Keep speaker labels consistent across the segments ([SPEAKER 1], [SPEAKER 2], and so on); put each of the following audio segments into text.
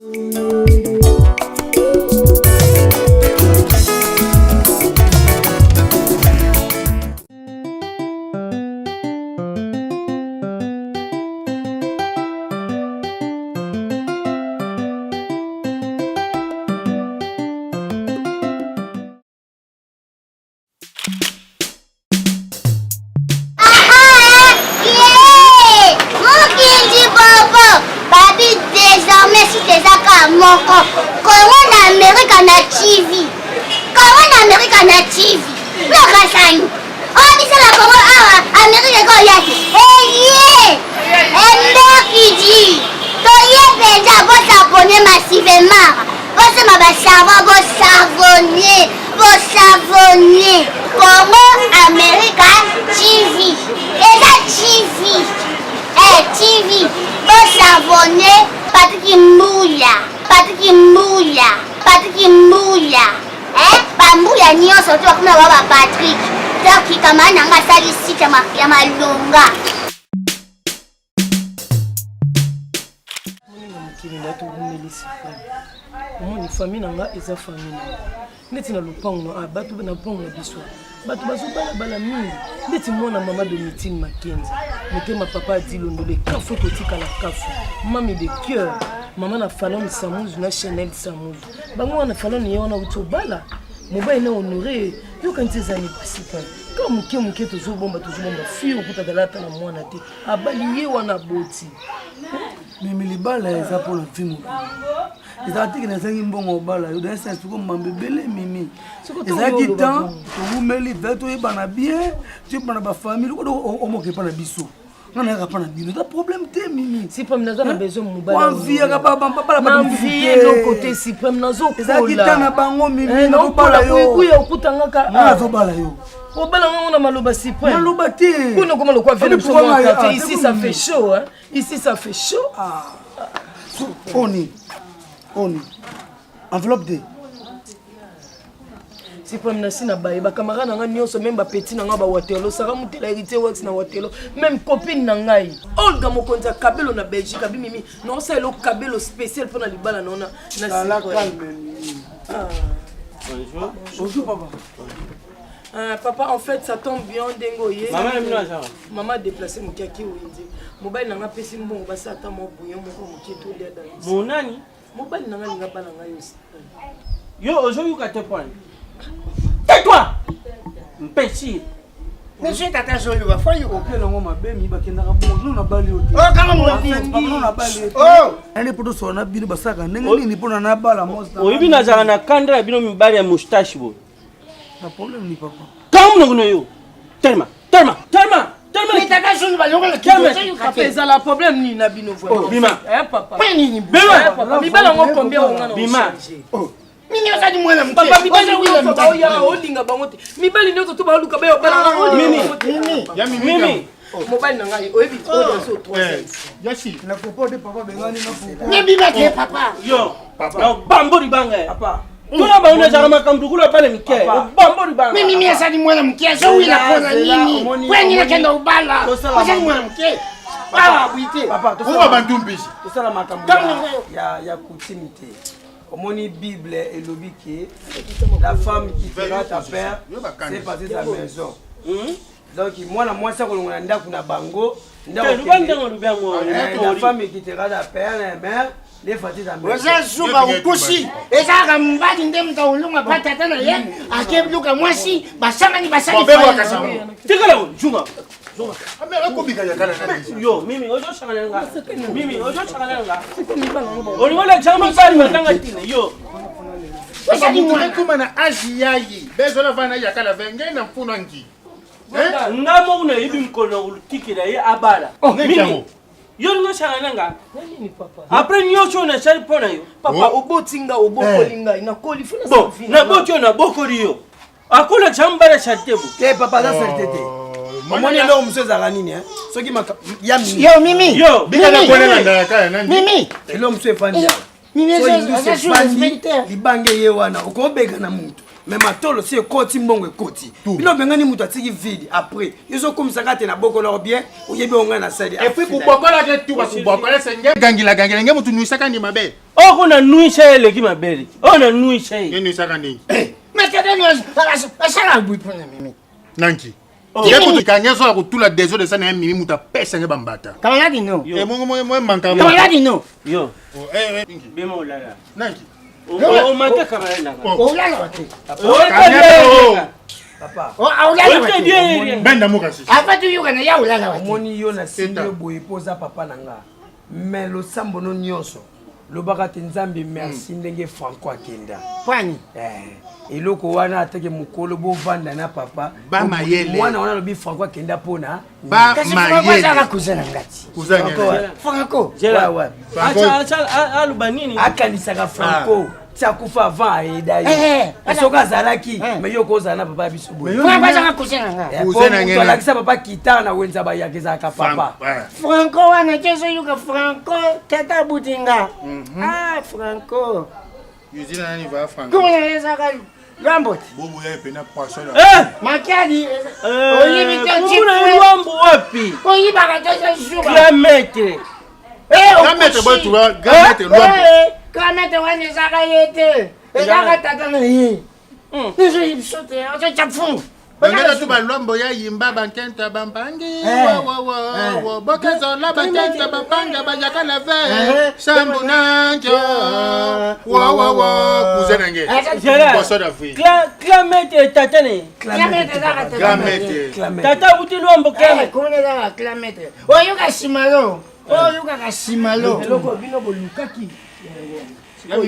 [SPEAKER 1] Moko kongo na amerika na tv kongo na amerika na tv lokasani oyo biso na kongo awa amerika ekoya te eye emberkidi toye mpenza bosabone massivement bosomba basavon bosavone bosavone congo america tv eza tv eh, tv bosavone patiki mbuya patiki mbuya patiki mbuya eh, bambuya nyonso to bakoma ba ba patrik donc kamara na nga asali site ya malonga
[SPEAKER 2] Moni na mokili na towumeli supreme omoni famille na nga eza famille na nga neti na lopango na ah, bato na lopango na biso bato bazobalabala mingi neti mwana mama domitine makenzi motema papa adilondole kafu ekotikala kafu mami de cœur mama na falone samuzu na chanel samuzu bango wana falone ye wana uti obala mobali na honore yokanisi eza ni principal ka moke moke tozobomba tozobomba fille okuta talata na mwana te abali ye wana aboti
[SPEAKER 3] Mimi libala eza mpo na vie mobimba ezalaka teke nazangi mbongo obala yo dans sens ko mbamba ebele mimi ezalaki temps towumeli vele toyebana bien toyebana bafamille lokola omoka epa na biso nga nayaka mpa na bino eza problème te mimi
[SPEAKER 2] supreme naza na besoin
[SPEAKER 3] mobalwanviaka
[SPEAKER 2] balabalaeloko te supreme
[SPEAKER 3] nazoezalaki temps na bango mimi eh, nazobala
[SPEAKER 2] yo okutangaka
[SPEAKER 3] nazobala yo
[SPEAKER 2] obala ngango na maloba supreme
[SPEAKER 3] maloba te
[SPEAKER 2] kuna okoma lokwa vele biso mwa quartier ici ça fait chaud hein Ici, ça fait chaud.
[SPEAKER 3] Ah. Oni. Oni. Enveloppe de.
[SPEAKER 2] Supreme nasi na baye bacamarade na ngai nyonso meme bapeti na ngai bawatelo sara mutela héritier wax na watelo meme copine na ngai olga mokonzi ya kabelo na belgique abimimi naosalela okabelo spécial mpo na libala na ona
[SPEAKER 3] na ah.
[SPEAKER 4] Bonjour.
[SPEAKER 3] Bonjour papa.
[SPEAKER 2] Ah, papa en fait ça tombe bien ndenge oye
[SPEAKER 4] mama na bino aza
[SPEAKER 2] mama déplace moke ake wenze mobali na nga apesi mbongo basi ata mwa bouillon moko moke tolia
[SPEAKER 4] dans monani
[SPEAKER 2] mobali na nga alinga bala ngai osi
[SPEAKER 4] yo ozoyoka te pwani tais-toi imbécile
[SPEAKER 5] Monsieur tata azoloba fo yo
[SPEAKER 3] okela yango mabe mi bakendaka bongo no nabali yo te
[SPEAKER 5] okanga mondi
[SPEAKER 3] no nabali yo te nani mpo tosola na bino basalaka ndenge nini mpo na nabala mwasi
[SPEAKER 4] oyebi nazala na kanda na bino mibali ya moustache boye
[SPEAKER 3] Na problème ni papa.
[SPEAKER 4] Kanga monoko na yo. Telema, telema, telema.
[SPEAKER 5] Mais tata zulu balongola
[SPEAKER 2] papa ezala problème nini na bino
[SPEAKER 4] oh, bima
[SPEAKER 2] eh papa
[SPEAKER 5] nini
[SPEAKER 4] bima
[SPEAKER 2] eh, papa mibala ngo combien onga na
[SPEAKER 4] bima
[SPEAKER 5] oh. mimi ozali mwana moke
[SPEAKER 2] papa mibali nyonso baoya olinga bango te mibali nyonso to baluka bayo
[SPEAKER 4] bala mimi mimi mimi
[SPEAKER 2] oh. mobali na ngai oyebi oyo azo troisième
[SPEAKER 5] yasi
[SPEAKER 3] na popo de papa bengani na popo
[SPEAKER 5] mimi te papa
[SPEAKER 4] yo Papa. Bambo libanga. Eh. Papa. Tuna bango nazalaka makambo lokola bana mike. Bambo libanga.
[SPEAKER 5] Mimi mimi azali mwana moke azowila mpo na nini? Mpo nini akenda kobala? Azali mwana moke. Ah, boye te.
[SPEAKER 3] Papa,
[SPEAKER 6] tosala bantu mbisi.
[SPEAKER 3] Tosala makambo ya ya coutume te. Omoni Bible elobi ke la femme quittera ta père, c'est passer sa maison.
[SPEAKER 4] Hmm?
[SPEAKER 3] Donc mwana mwasi akolongola ndako na bango
[SPEAKER 4] ndako
[SPEAKER 3] la femme quittera ta père et mère
[SPEAKER 5] oza zuba okosi ezalaka mobali nde moto akolonga pa tata na ye ake luka mwasi basangani basali
[SPEAKER 4] tikala zuma yo mimi ozosakana nga mimi ozosakana nga olingi olakisaka mobali matanga ntina yo
[SPEAKER 6] ekoma na age yayi bezola vana yakala ve ngai na mfuna ngi
[SPEAKER 4] nga moko nayebi mokolo na kotikela ye abala
[SPEAKER 6] oh, mimi
[SPEAKER 4] yo olingi osaka na nga apres nyonso oyo nasali mpo na yo
[SPEAKER 2] papa
[SPEAKER 6] oh.
[SPEAKER 2] oboti nga obokoli eh. ngai nakoli
[SPEAKER 4] bon naboti oyo nabokoli yo akolakisa mobali ya salite bo
[SPEAKER 3] te papa aza salite te
[SPEAKER 6] oh,
[SPEAKER 3] omoni eloko mosusu ezalaka nini soki ya
[SPEAKER 5] mimi yo mimi
[SPEAKER 4] yo
[SPEAKER 5] mimi
[SPEAKER 3] eloko mosusu efandi
[SPEAKER 5] mimi
[SPEAKER 3] libanga eye wana okobeka na motu.
[SPEAKER 7] Mais matolo si ekoti mbongo ekoti. Bino bengani mutu atiki vide après. Yo zo komisa kate na bokola bien, oyebi onga na sali.
[SPEAKER 6] Et puis kubokola ke tu ba kubokola senge gangila gangila nge mutu nuisaka ni mabe.
[SPEAKER 4] Oko na nuisa eleki mabele. Oyo na nuisa ye.
[SPEAKER 6] Nge nuisaka nini?
[SPEAKER 5] Eh, mais tata ni asala bui pona mimi.
[SPEAKER 6] Nanki. Ye kutu kange so ya kotula desordre esa na ye mimi mutu apesa nge bambata.
[SPEAKER 5] Camarade no.
[SPEAKER 6] Eh mongo mo mo manka.
[SPEAKER 5] Camarade no.
[SPEAKER 4] Yo.
[SPEAKER 6] Oh eh eh.
[SPEAKER 4] Bema olala.
[SPEAKER 6] Nanki.
[SPEAKER 4] Omata camarade na.
[SPEAKER 5] Olala te.
[SPEAKER 6] Olala.
[SPEAKER 7] Papa.
[SPEAKER 5] Olala
[SPEAKER 6] te. Benda moka si.
[SPEAKER 5] Apa tu yoka na ya olala wa.
[SPEAKER 7] Omoni yo na simbi yo boye po oza papa na nga. Mais losambo no nyonso lobaka te nzambe merci mm. ndenge franco akenda
[SPEAKER 5] pwani
[SPEAKER 7] eh, eloko wana atake mokolo bovanda na papa
[SPEAKER 6] mwana
[SPEAKER 7] wana alobi franco akenda mpona
[SPEAKER 5] cousin na ngati franco
[SPEAKER 4] aloba nini
[SPEAKER 7] akanisaka franco ah. ti akufa avant ayeda ye eh, eh, soki azalaki eh. me yo kozala na papa ya biso boyemoto alakisa papa kitare na wenza bayaka ezalaka papa
[SPEAKER 5] franco wana te ezoyoka franco tata abutinga mhm. ah franco komona ezaka lwambo te makiadi oyibi te
[SPEAKER 4] lwambo wapi
[SPEAKER 5] oyibaka te eza zuba
[SPEAKER 4] grand maître
[SPEAKER 6] Grand maître boy grand maître lwambo.
[SPEAKER 5] Grand maître wana ezaka ye te. Ezaka tata na ye. Ezoyi biso te, azotya fou.
[SPEAKER 6] Bangela tu balwambo ya yimba bankenta bampangi wawawa bokezola bankenta bampanga bayaka na ve sambu nankyo wawawa cousin na nge poisson d'avril
[SPEAKER 4] Grand maître tata na ye.
[SPEAKER 5] Grand maître ezaka tata.
[SPEAKER 6] Grand maître.
[SPEAKER 4] Tata abuti lwambo grand maître.
[SPEAKER 5] Komona ezaka grand maître. Oyoka simalo. Oyokaka simalo.
[SPEAKER 2] Eloko bino bolukaki.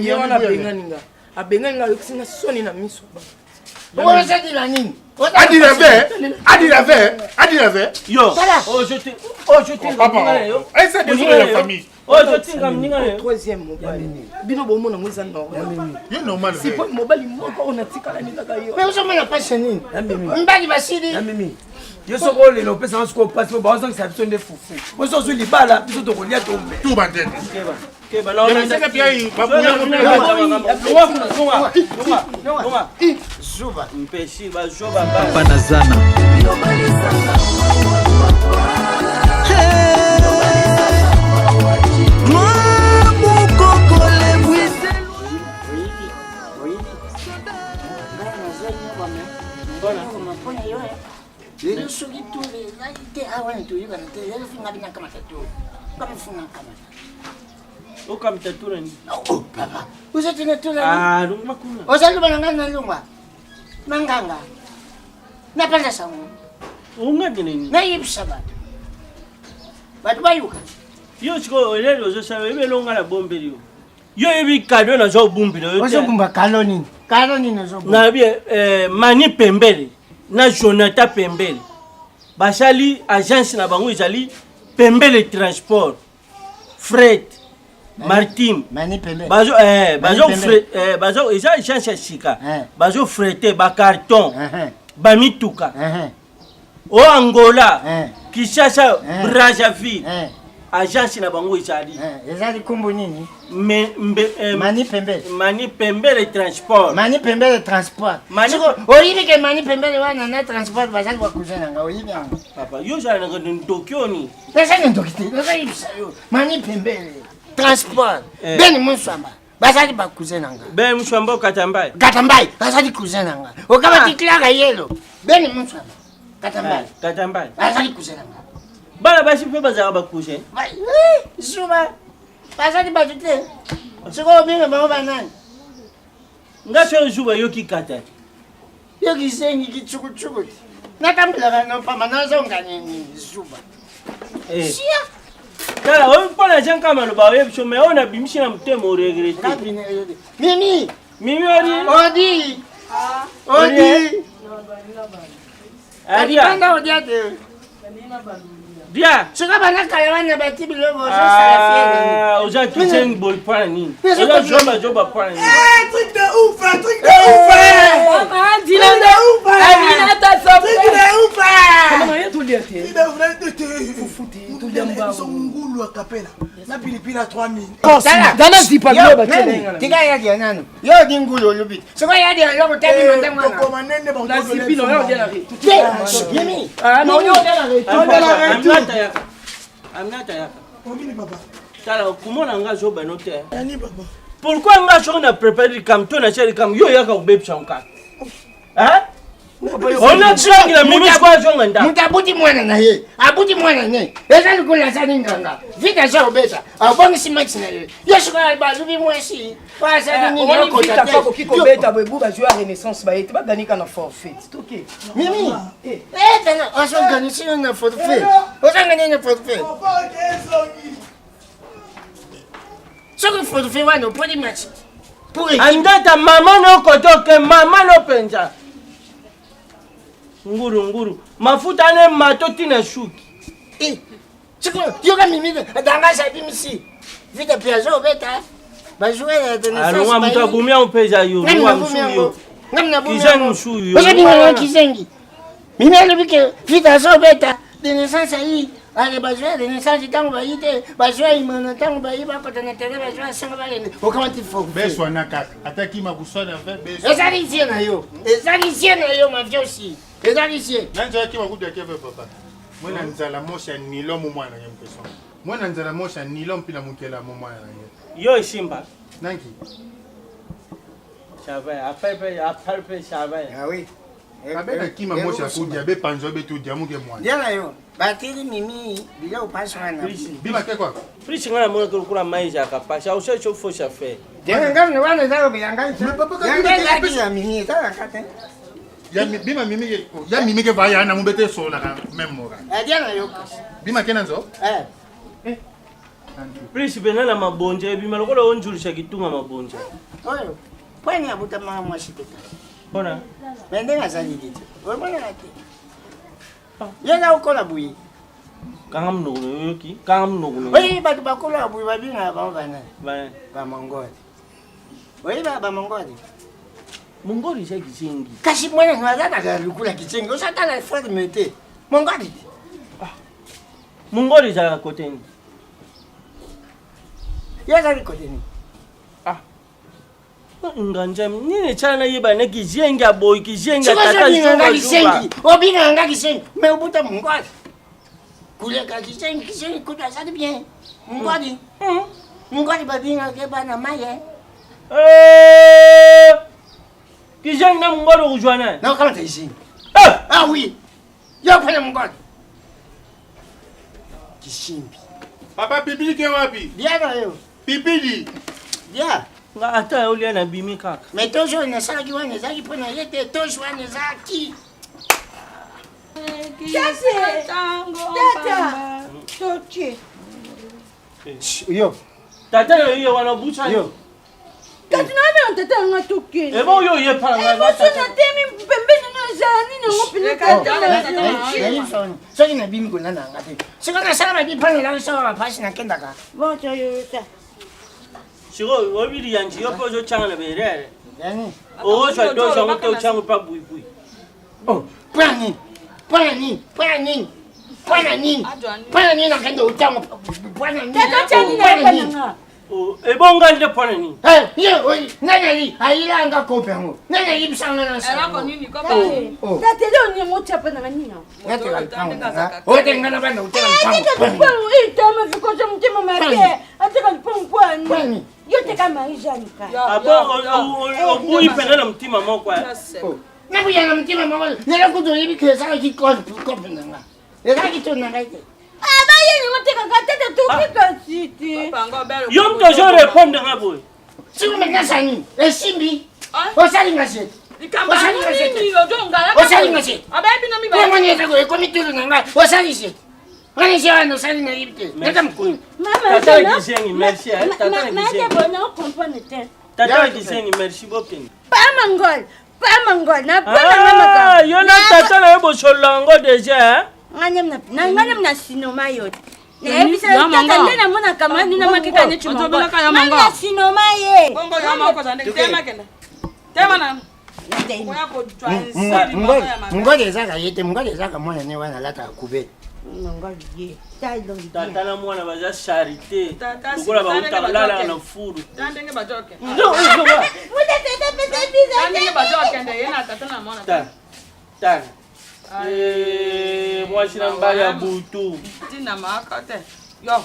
[SPEAKER 2] Ye wana abengani nga. Abengani nga ayokisi nga soni na miso.
[SPEAKER 5] Ozadila nini?
[SPEAKER 6] Adila ve, adila ve, adila ve.
[SPEAKER 4] Yo. Oh je te oh je te
[SPEAKER 6] Papa. Eh c'est désolé la famille.
[SPEAKER 4] Oh je te ngamninga yo.
[SPEAKER 2] Troisième mobali. Bino bomona ngo eza normal.
[SPEAKER 6] Yo normal.
[SPEAKER 2] C'est pas mobali moko on atikala ni kaka yo.
[SPEAKER 5] Mais ozomona pasi nini? Mbali basili.
[SPEAKER 7] Mimi. Yo soko olela opesa nga sikoyo pasi po baozongisa biso nde fufu. Boso ozwi libala biso tokolia tombe.
[SPEAKER 6] Tout bandete.
[SPEAKER 8] Papa Nazana.
[SPEAKER 5] Lelo soki tolelaki te awa na toyebana te lelo funga bina kamata to kama funga kamata
[SPEAKER 4] okamata to na nini
[SPEAKER 5] oh, papa ozotina to na
[SPEAKER 4] ah, longwa kuna
[SPEAKER 5] ozaloba na ngai nalongwa manganga napanza sango
[SPEAKER 4] ongaki nini
[SPEAKER 5] nayebisa bato bato bayoka
[SPEAKER 4] yo sikoyo eleli ozosala oyebi elonga na bombeli yo yo oyebi kado naza obumbela yo
[SPEAKER 5] ozobumba kalo nini kalo nini ozobumba
[SPEAKER 4] nayebi eh, mani pembele na jonathan pembele basali agence na bango ezali pembele transport fret maritime bazo eh, bazo eh, bazo eza agence ya sika eh. bazo frete bacarton eh, bamituka eh. o angola eh. kinshasa eh. brazzaville eh. agence na bango ezali
[SPEAKER 5] ezali nkombo nini
[SPEAKER 4] Me, mbe, eh,
[SPEAKER 5] mani pembele
[SPEAKER 4] mani pembele transport
[SPEAKER 5] mani pembele transport
[SPEAKER 4] mani
[SPEAKER 5] oyibi ke mani pembele wana na transport bazali bakousin na nga oyibi yango
[SPEAKER 4] papa yo ozala na ndoki oni
[SPEAKER 5] naza na ndoki te nazayebisa yo mani pembele transport beni muswamba bazali ba cousin na nga
[SPEAKER 4] beni muswamba katambai
[SPEAKER 5] katambai bazali cousin na nga okabati ah. clara yelo beni muswamba katambai
[SPEAKER 4] eh, katambai
[SPEAKER 5] bazali cousin na nga
[SPEAKER 4] bana basi mpe bazalaka bacousin
[SPEAKER 5] eh, zuma bazali bato te sikoyo obinga bango banani
[SPEAKER 4] nga soki zuba yoki kata
[SPEAKER 5] yo kizengi kicukucuku te natambulaka no pamba nazonga nini zuba
[SPEAKER 4] eh. sia tala oyo mpo na jean kama aloba oyebi so mai oyo nabimisi na motema oregrete
[SPEAKER 5] mimi
[SPEAKER 4] mimi ori
[SPEAKER 5] odi odi
[SPEAKER 4] aria
[SPEAKER 5] odi te.
[SPEAKER 4] Dia.
[SPEAKER 5] Soka bana kala wana bati biloko ozosala fiere.
[SPEAKER 4] Ah, oza kizengi boye mpo na nini? Oza zoba zoba mpo na nini?
[SPEAKER 3] Eh, truc de ouf, hein, truc de ouf. hein. Truc de ouf. hein. Truc de ouf. hein.
[SPEAKER 2] Mama ye tolia te.
[SPEAKER 3] Truc de ouf, na te te.
[SPEAKER 2] Fufu te, tolia mbangu.
[SPEAKER 3] Biso ngulu ya kapela. Na pilipili na 3000.
[SPEAKER 5] Tala.
[SPEAKER 2] Dana zipa
[SPEAKER 5] Yo,
[SPEAKER 2] biloko batie
[SPEAKER 5] nani?
[SPEAKER 2] na nga.
[SPEAKER 5] Tika ya dia nanu. Yo di ngulu olobi. Soki ya dia eloko te bima nde mwana.
[SPEAKER 3] Tokoma nene ba
[SPEAKER 2] Na zipi na oya olia na retour.
[SPEAKER 5] Te, Mimi.
[SPEAKER 2] Ah, na oya olia na retour.
[SPEAKER 4] Aminata yaka. Aminata yaka.
[SPEAKER 3] Omini papa.
[SPEAKER 4] Tala komona nga zoba no te.
[SPEAKER 3] Yani papa.
[SPEAKER 4] Pourquoi nga soki na prépare likambo to natia likambo yo oyaka kobebisa ngo kaka? Hein? Ona mimi sikoyo azonga ndako.
[SPEAKER 5] Moto abuti mwana na ye, abuti mwana ne. Eza lokola azali nganga. Vite aza kobeta, abongisi match na ye. Yo sikoyo balubi mwasi. Oyo azali nini
[SPEAKER 2] Omoni
[SPEAKER 5] okota
[SPEAKER 2] vita
[SPEAKER 5] te.
[SPEAKER 2] pa koki kobeta boye bu bazwi ya renaissance baye te baganika na forfait toke.
[SPEAKER 5] Mimi. Eh, tana, ozoganisi yo na forfait. Ozangani na forfait.
[SPEAKER 3] Papa ke songi.
[SPEAKER 5] Soki forfait wana oponi match. Pour équipe.
[SPEAKER 4] Andata mama no kotoke mama no penza. Nguru nguru. Mafuta ne mato tina shuki.
[SPEAKER 5] Eh, sikoyo yoka mimi danga abimisi. Vite pe azobeta. Bajoueur ya Renaissance.
[SPEAKER 4] Alonga moto abomi yango mpe eza yo.
[SPEAKER 5] Ngami
[SPEAKER 4] Longa
[SPEAKER 5] nabomi
[SPEAKER 4] mosusu
[SPEAKER 5] yango.
[SPEAKER 4] yo.
[SPEAKER 5] Ngami nabomi
[SPEAKER 4] Kizengi
[SPEAKER 5] yango.
[SPEAKER 4] mosusu yo.
[SPEAKER 5] Ozobinga na kizengi. Mimi alobi ke vite azobeta. Renaissance ayi. Ale bajoueur ya Renaissance ntango bayi te. Bajoueur ya Imana ntango bayi bakota na terrain bajoueur ya sengo bakende. Okamati forfait.
[SPEAKER 6] Beswana kaka. Ata kima kuswana ve beswana.
[SPEAKER 5] Ezali zie na yo. Ezali zie na yo ma vie aussi. Ezali zie.
[SPEAKER 6] Nanzo akima kutu akeve papa. Mwana nzala moshi ya nilo mu mwana ye mpeso. Mwana nzala moshi ya nilo mpila mukela mu mwana ye.
[SPEAKER 4] Yo esimba.
[SPEAKER 6] Nanki.
[SPEAKER 4] Ça va, après pe après pe ça va.
[SPEAKER 5] Ah oui.
[SPEAKER 6] Abeka kima moshi ya kudia be panzo be tudia muke mwana.
[SPEAKER 5] Diala yo. Batili mimi biloko pasi wana.
[SPEAKER 6] Bima ke kwa.
[SPEAKER 4] Plus nga namona ke lokola mai ezalaka pasi ausa so fausse affaire.
[SPEAKER 5] Diala ngai wana eza kobela ngai.
[SPEAKER 6] Mais papa,
[SPEAKER 5] Yango
[SPEAKER 6] kaka
[SPEAKER 5] ezalaki ya mimi ezalaka te.
[SPEAKER 6] Ya bima mimi ke ya mimi ke va ya na mubete sola ka même mora.
[SPEAKER 5] Eh, Diala yo kasi.
[SPEAKER 6] Bima ke nanzo?
[SPEAKER 5] Eh.
[SPEAKER 4] Plus pena na mabonja ebima lokola onjulisa kitunga mabonja.
[SPEAKER 5] Oyo. Pwani abutamaka mwasi te kasi.
[SPEAKER 4] Mpona
[SPEAKER 5] Me ndenge azali te. Omonaka te. Ye na okola boye.
[SPEAKER 4] kanga monoko na yo oyoki kanga monoko na yo.
[SPEAKER 5] Oyebi bato bakola boye babengaka bango banani?
[SPEAKER 4] Ba-
[SPEAKER 5] Bamongole. Oyebi bamongole?
[SPEAKER 4] Mongoli eza kizengi.
[SPEAKER 5] Kasi mwana no azalaka lokola kizengi. Ozatala forme te. Mongole te.
[SPEAKER 4] Mongoli ezalaka kote nini?
[SPEAKER 5] Ye azali kote nini?
[SPEAKER 4] Ah. Nganja nini etyala nayeba na kizengi ya boye kizengi ya
[SPEAKER 5] Soki
[SPEAKER 4] tata
[SPEAKER 5] ozobinga nga
[SPEAKER 4] zoba zoba.
[SPEAKER 5] kizengi, obingaka nga kizengi, mais obuta mongole. Kuleka kizengi, kizengi kutu azali bien. Mongole. Mongole babingaka bana mai. eh.
[SPEAKER 4] Eh, kizengi na mongoli okozwa nani?
[SPEAKER 5] Naokamata kizengi.
[SPEAKER 4] Eh!
[SPEAKER 5] Ah oui. Yo mpona mongole. Kisimbi.
[SPEAKER 6] Papa pipili ke wapi?
[SPEAKER 5] Bien na yo.
[SPEAKER 6] Pipili.
[SPEAKER 5] Bien.
[SPEAKER 4] Nga ata olia na bimi kaka.
[SPEAKER 5] Mais toujours nasalaki wana ezalaki mpo na ye te toujours wana ezalaki.
[SPEAKER 8] Tata, toke.
[SPEAKER 5] Yo.
[SPEAKER 4] Tata na yo wana obusa
[SPEAKER 5] Yo.
[SPEAKER 8] Kasi naobela tata yanga tokende.
[SPEAKER 4] Ebo oyo oye pala nga
[SPEAKER 8] Eboso natemi pembeni na ezala nini yango pene tata na yo.
[SPEAKER 5] soki nabimi kolanda yanga te soki nasala mabi mpona elaki soko bapasi nakendaka
[SPEAKER 8] Bon, toyota.
[SPEAKER 4] sikoyo oyebi liyanzi yo mpe ozotyanga na berere
[SPEAKER 5] yani
[SPEAKER 4] okozwa dosi yango te otyango mpa buibui
[SPEAKER 5] oh mpona nini mpona nini mpona nini mpona nini mpona nini nakende otango mpona nini
[SPEAKER 8] Tata tia nini
[SPEAKER 5] Mpona
[SPEAKER 8] ayeba
[SPEAKER 5] nini?
[SPEAKER 8] nanga?
[SPEAKER 4] Ebonga nde mpona nini
[SPEAKER 5] Eh, ye oyi nani ayi ayilanga kope yango nani ayibisanga na
[SPEAKER 9] eloko nini ko
[SPEAKER 5] Oh.
[SPEAKER 8] Tata eloko nini yango tia mpa nanga nini yango?
[SPEAKER 5] natela lipango nanga otenga na bana otela
[SPEAKER 8] Ateka
[SPEAKER 5] lipango
[SPEAKER 8] lipango etama vikoza motema mabe. Ateka lipango
[SPEAKER 5] Pwani.
[SPEAKER 8] pwani. Yo teka Marie Jeanne ka.
[SPEAKER 4] abo obuyi mpena na motima moko eh.
[SPEAKER 5] nabuya na motema moko lelo kutu oyebi ke ezalaki kope nanga ezalaki to na ngai te
[SPEAKER 8] Abayeli ngo tekaka tata toki kasi te.
[SPEAKER 4] Yo moto ozo répondre nga boye
[SPEAKER 5] siko maintenant nini esimbi osalinga se osalinga se te osalinga se omoni ezako ekomi tulu na ngai osali se ngani se wana osali na yebi te nata mokolo
[SPEAKER 8] Mama,
[SPEAKER 4] Tata ya kizengi, merci, eh. Tata ya
[SPEAKER 8] Ma
[SPEAKER 4] kizengi.
[SPEAKER 8] bona comprendre te.
[SPEAKER 4] Tata ya kizengi, merci bokende.
[SPEAKER 8] Pa mangol, pa mangol na pa na
[SPEAKER 4] Ah,
[SPEAKER 8] makambo.
[SPEAKER 4] yo na tata na yo bosolola yango deja eh?
[SPEAKER 8] Nga nde na sinoma yo te. Nayebisa yo tata nde namonaka mani na makeka neti mongo. Nga na sinoma ye.
[SPEAKER 9] Bongo yo moko za ndenge tema kenda. Tema na.
[SPEAKER 5] Mungoli ezaka ye te, mungoli ezaka mwana ne wana alataka kube.
[SPEAKER 4] Tata na mwana baza charite lokola bauta kolala na furu. Tala. Eh, mwasi na mbali ya butu.
[SPEAKER 9] Tina maka te. Yo.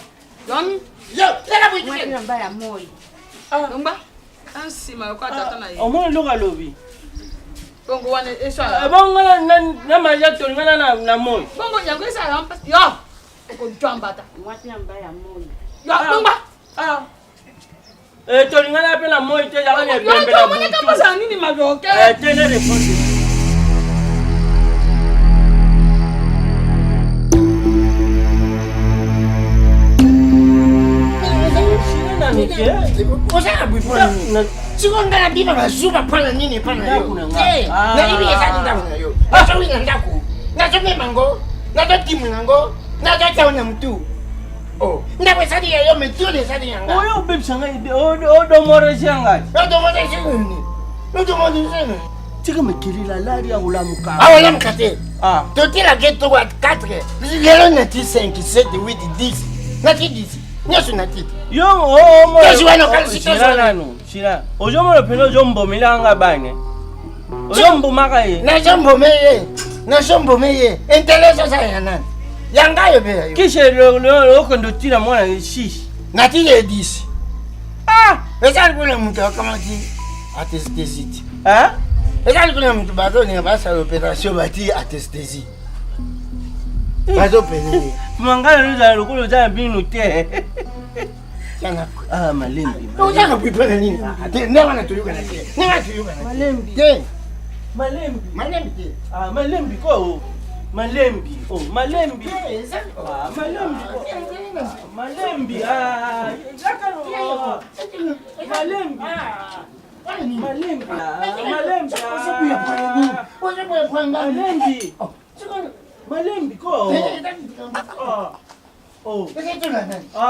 [SPEAKER 9] Yomi.
[SPEAKER 5] Yo, tala butu.
[SPEAKER 8] Mwasi na mbali ya moi.
[SPEAKER 9] Ngba. Nsima yoka tata na ye.
[SPEAKER 4] Omoni eloko alobi.
[SPEAKER 9] Bongo wana esala.
[SPEAKER 4] Eh, bongo na na maria tolingana na na moi.
[SPEAKER 9] Bongo yango esala yo. Okozwa mbata.
[SPEAKER 8] Mwasi na mbali ya moi.
[SPEAKER 9] Yo, ngba. Ah.
[SPEAKER 4] Eh, tolingana mpe na moi te ezalaka na ebembe na butu.
[SPEAKER 9] Kozala nini maboke?
[SPEAKER 4] Eh, te na répondre.
[SPEAKER 5] Ozala bwi mpo na nini? Sikoyo nga nabima bazuba mpo na nini epa na yo? Te, nayebi ezali ndako na yo. Nazowi na ndako, nazomema ngo, nazotimula ngo, nazotya na motu. Oh, ndako ezali ya yo, mais tolo ezali ya nga.
[SPEAKER 4] Oyo obebisa ngai, odomorese ngai.
[SPEAKER 5] Odomorese nini? Odomorese nini?
[SPEAKER 4] Tika makelele alali akolamuka.
[SPEAKER 5] Akolamuka te. Ah. Totelaka etoko ya 4 lelo nati 5 7 8 10 nati 10 nyonso nati.
[SPEAKER 4] Yo
[SPEAKER 5] tozi wana okanisi tozi wana.
[SPEAKER 4] Shila, ozomona mpenza ozombomela nga bane. Ozombomaka ye.
[SPEAKER 5] Nazombome ye. Nazombome ye. Intele ezosala ya nani? Ya ngai obe ya yo.
[SPEAKER 4] Kishe okende otina mwana shishi.
[SPEAKER 5] Natili ye 10. Ah! Eza likolo ya moto akamati atestesi ti. Eza likolo ya moto bazolinga basala operation bati atestesi. Bazopele ye.
[SPEAKER 4] Mangala ozala lokola oza na bino te. Ah, malembi.
[SPEAKER 5] Ozaka kuipana nini? Ah, te ndenge wana toyokana te. Ndenge wana toyokana te.
[SPEAKER 4] Malembi.
[SPEAKER 5] Te.
[SPEAKER 4] Malembi.
[SPEAKER 5] Malembi te.
[SPEAKER 4] Ah, malembi ko. Malembi. Oh, malembi. Ah, malembi ko. Malembi. Ah, zaka no. Malembi. Malembi. Malembi. Malembi. Malembi ko. Ah. Oh. Ah.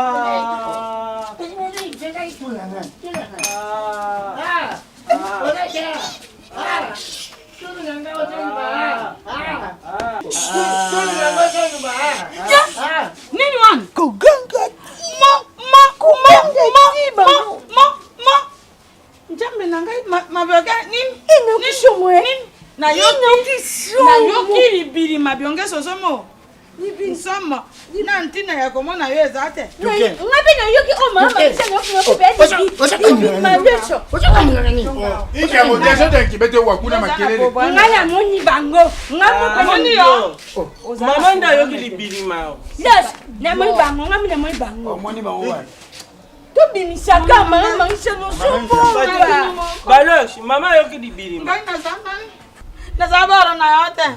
[SPEAKER 9] Nini wana?
[SPEAKER 3] Koganga
[SPEAKER 9] mo mo mo mo mo mo Nzambe na ngai mabioke nini?
[SPEAKER 8] Nini?
[SPEAKER 9] Nayoki libili mabionge sosomo. Nsomo na ntina ya komona yo eza te.
[SPEAKER 8] Nga mpe nayoki oyo mama mabisa
[SPEAKER 6] nayoki
[SPEAKER 8] Nga namoni bango. Nga
[SPEAKER 9] moni yo.
[SPEAKER 4] Mama nde ayoki libilima.
[SPEAKER 8] Yes, namoni bango, nga mpe namoni bango.
[SPEAKER 7] Omoni bango wapi?
[SPEAKER 8] Tobimisaka mama mangisa nozobonga.
[SPEAKER 4] Baloche, mama ayoki libilima.
[SPEAKER 9] Ngai naza naza boro na yo te.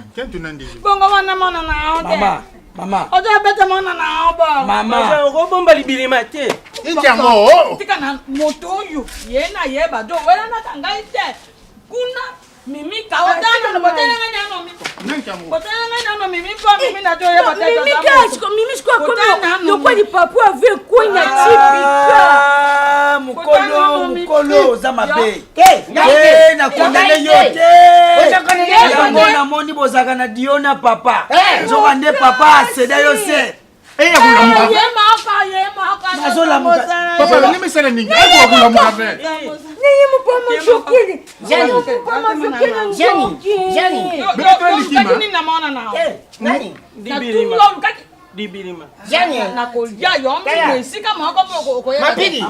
[SPEAKER 9] Bongo wana mona na yo te.
[SPEAKER 7] Mama, mama.
[SPEAKER 9] Ozo beta mona na yo bo.
[SPEAKER 7] Mama.
[SPEAKER 4] Okobomba libilima te.
[SPEAKER 6] Ikiango.
[SPEAKER 9] Tika na moto oyo ye na ye bato welanaka ngai te. Kuna Mimi kaotana na botela ngai nano mimi. Botela ngai nano mimi mpo mimi na to yeba te.
[SPEAKER 8] Mimi ka mimi siko akomi lokwa lipapu ave kwenya tipika.
[SPEAKER 7] Mokolo mokolo oza mabe. Te na kondane yo te. Yango namoni bozalaka na dio na papa. Nzoka nde papa aseda yo se.
[SPEAKER 6] Eya kulamuka.
[SPEAKER 9] Ye moko ye moko.
[SPEAKER 7] Nazolamuka.
[SPEAKER 6] Papa longi misala ningi. Ayi kulamuka ve.
[SPEAKER 8] Neye mopama sokili.
[SPEAKER 5] Jani. Jani. Jani.
[SPEAKER 6] Bino to likima.
[SPEAKER 9] Nini na mona na.
[SPEAKER 5] Nani?
[SPEAKER 4] Libilima.
[SPEAKER 9] Olukaki
[SPEAKER 4] Libilima.
[SPEAKER 5] Jani.
[SPEAKER 9] nakolia yo mpe esika moko mpe okoyeba.
[SPEAKER 5] Mapidi.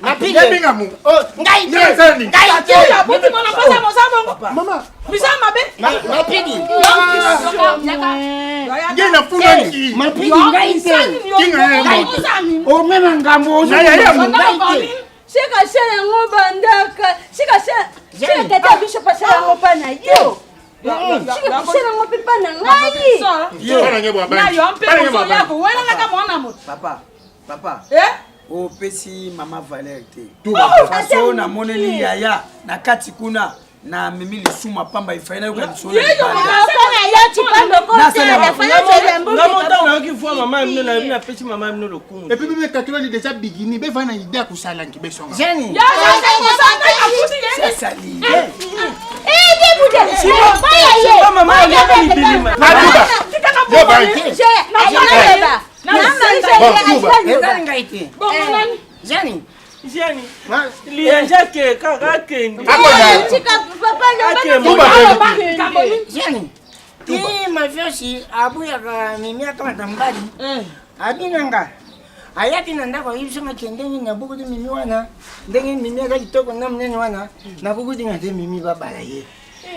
[SPEAKER 5] Mapidi.
[SPEAKER 6] Ngebinga mu.
[SPEAKER 5] Oh, ngai te. Ngai te.
[SPEAKER 9] Abuti mona mpasa mosa bongo.
[SPEAKER 6] Mama.
[SPEAKER 9] Misa mabe.
[SPEAKER 5] Mapidi.
[SPEAKER 6] Nge na funa nki.
[SPEAKER 5] Mapidi ngai te.
[SPEAKER 6] Kinga ye moto.
[SPEAKER 5] Omema ngambo
[SPEAKER 6] Na ya ya mu.
[SPEAKER 5] ngai te.
[SPEAKER 8] Sika sala yango bandaka. Sika sala. Sika tata biso pasala yango pa na yo. Sika sala yango mpe pa na ngai.
[SPEAKER 6] Pana nge bwa
[SPEAKER 9] Na
[SPEAKER 6] bangi.
[SPEAKER 9] yo mpe
[SPEAKER 6] Pana nge bwa
[SPEAKER 9] mozoya
[SPEAKER 6] bangi.
[SPEAKER 9] kowelanaka mwana moto.
[SPEAKER 7] Papa, papa.
[SPEAKER 9] Eh?
[SPEAKER 7] opesi mama valeur te
[SPEAKER 6] Tuba.
[SPEAKER 7] faso namoneli yaya na kati kuna namemi lisuma pamba efai nayoka lisolo
[SPEAKER 9] Yeyo
[SPEAKER 7] libanda.
[SPEAKER 8] Papa na
[SPEAKER 4] Nga nayoki voi mama ya bino nayebi napesi mama ya bino lokumu.
[SPEAKER 6] Et puis bebe katololi déjà bigini beva na idée ya kosalanki besonga.
[SPEAKER 5] Jani. Jani.
[SPEAKER 4] Jani. Lianja ke kaka akende.
[SPEAKER 5] Jani. Ti mafiosi abuyaka mimi akamata mobali. Abina nga. Ayaki na ndako ayebisi nga ke ndenge nabukuti mimi wana ndenge mimi aza kitoko na monene wana nabukuti nga te mimi babala ye.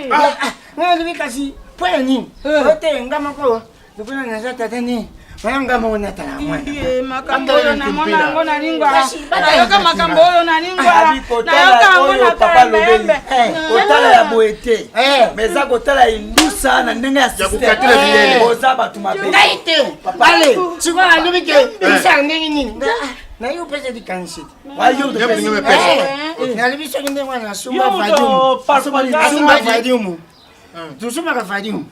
[SPEAKER 5] Nga nalobi kasi mpo ya nini? Ote nga moko lokola naza tata ne wana nga moko natala mwana.
[SPEAKER 9] Makambo oyo namona yango na lingwala, nayoka makambo oyo na lingwala, nayoka yango na
[SPEAKER 7] kalembe. Kotala ya boye te, mais eza kotala indusa na ndenge ya système. Oza bato mabe.
[SPEAKER 5] Ngai te. Ale, sikoyo alobi ke indusa ndenge nini? Naye opesa likanisi te. Nalobi soki ndenge wana asomba vadiumu. Asomba vadiumu. Tosomaka vadiumu.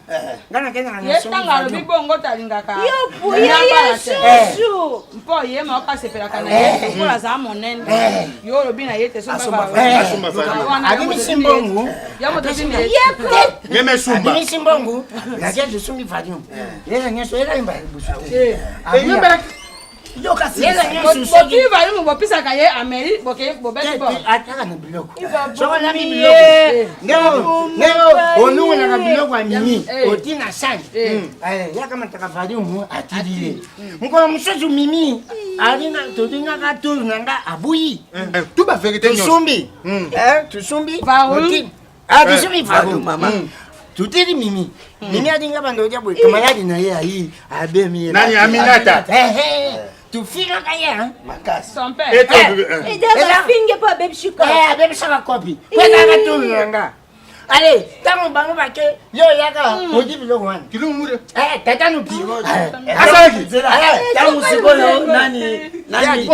[SPEAKER 5] Ngai nakendaka na
[SPEAKER 9] ye ntango alobi bongo talingaka mpo ye moko asepelaka na ye lokola azala monene, yo olobi na ye te.
[SPEAKER 5] Abimisi mbongo, abimisi mbongo, nake tosombi vadiumu. Lela nyonso elayimba liboso te.
[SPEAKER 9] Boki valimu bopisaka ye ameli bobeti bo
[SPEAKER 5] ataka na biloko soko olambi biloko ndenge onungunaka biloko ya mimi oti na sani, yakamataka valiumu atili ye. Mokolo mosusu mimi tolingaka tour na nga abuyi.
[SPEAKER 6] Tout ba vérité.
[SPEAKER 5] Tosumbi, tosumbi, tosumbi valiumu, tutili mimi. Mimi alinga bando odia boye, camarade na ye ayi abemi ye.
[SPEAKER 6] Nani? Aminata.
[SPEAKER 5] Tufingaka ye.
[SPEAKER 7] Makasi.
[SPEAKER 9] Son père.
[SPEAKER 8] Afinge mpo abebisika.
[SPEAKER 5] Abebisaka kopi po ezalaka tour na nga. Ale ntango bango bake, yo oyaka odi biloko wana. Tata nupi.
[SPEAKER 6] Asalaki.
[SPEAKER 7] Ntango sikoyo nani nani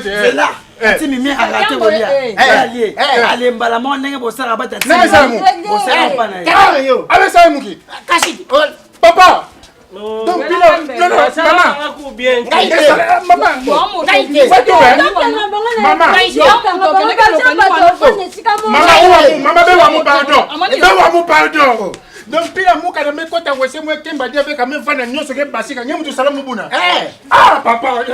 [SPEAKER 6] zela
[SPEAKER 7] ati mimi arate kolia, alie alembala moko ndenge bosalaka bata bosala mpa na
[SPEAKER 5] ye.
[SPEAKER 6] Abesala muki.
[SPEAKER 5] Kasi
[SPEAKER 6] papa. Donc, bino, non, non, maman. Maman. Maman. Maman, maman, bewa mu pardon. Bewa mu pardon. Donc, pila muka na mekota wese mwe kemba dia beka me fana nyonso ke basika nye mutu sala mubuna. Ah, papa.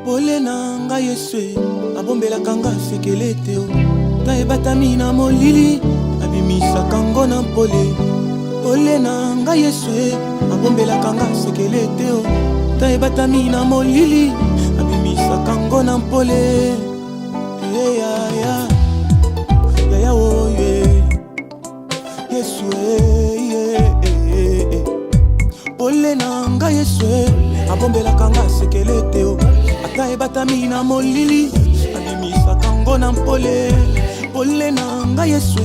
[SPEAKER 10] Pole na ngai Yesu abombelaka nga sekele te, ta ebatami na molili, abimisaka ngo na mpole. Pole na ngai Yesu abombelaka nga sekele te, ta ebatami na molili, abimisaka ngo na mpole. Yaya, yaya oye Yesu, pole na ngai Yesu abombelaka nga sekele te, ata ebatami na molili, abimisaka ngo na mpole. Pole na ngai Yesu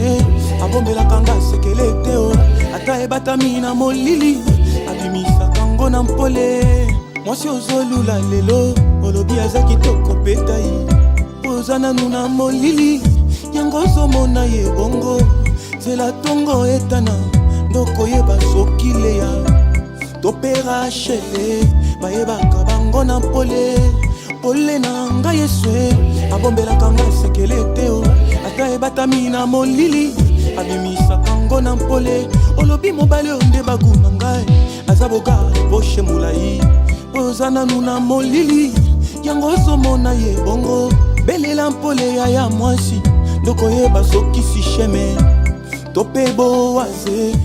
[SPEAKER 10] abombelaka nga sekele te, ata ebatami na molili, abimisaka ngo na mpole. Mwasi ozolula lelo, olobi aza kitoko petai, oza nanu na molili, yango ozomona ye bongo. Nzela ntongo etana, ndokoyeba soki Leya to mpe Rachele bayebaka bango na mpole. Pole na ngai Yesu abombelaka nga sekele te, ata ebatami na molili, abimisaka ngo na mpole. Olobi mobali oyo nde bagu na ngai aza boga poshe molai, oza nanu na molili, yango ozomona ye bongo. Belela mpole ya mwasi, ndokoyeba soki Sisheme to mpe Boaze.